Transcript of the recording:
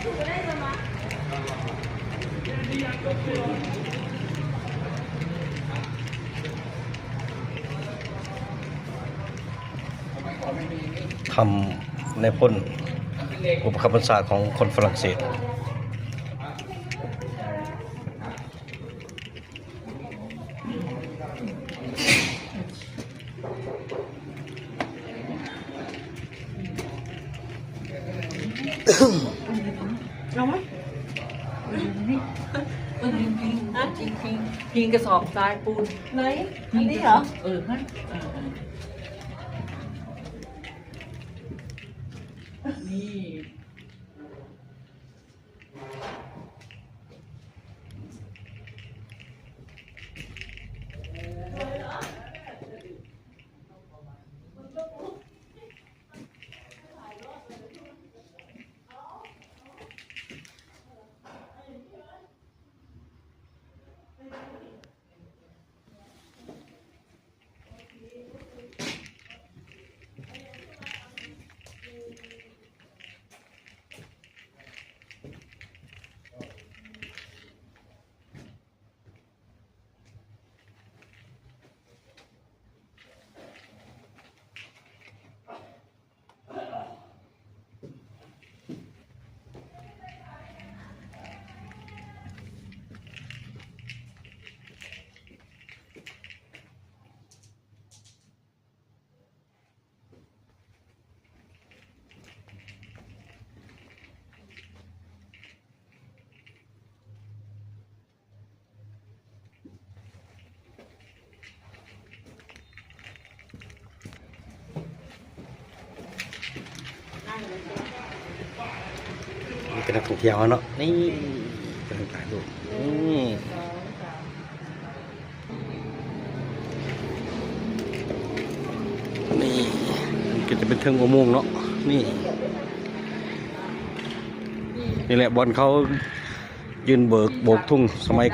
ຖ້ຳນາຍພົນຜູ້ບັງຄັບບັນຊາຂອງຄົນຝຣັ່ງເສດ. ເອົາໄວ້ ພິງ ພິງ ພິງ ພິງກະສອບຊາຍປູນ ໄໝ ອັນນີ້ເຫາະ? ເອີ ຫັ້ນ ເອີ ເອີ ນີ້. ນີ້ເປັນນັກທ່ອງທ່ຽວເນາະ ນີ້ກຳລັງຖ່າຍຮູບ ນີ້ ນີ້ ນີ້ກະຈະເປັນເທິງອຸໂມງເນາະ ນີ້ ນີ້ແຫຼະບ່ອນເຂົາ ຢືນເບີກໂບກທຸງສະໄໝ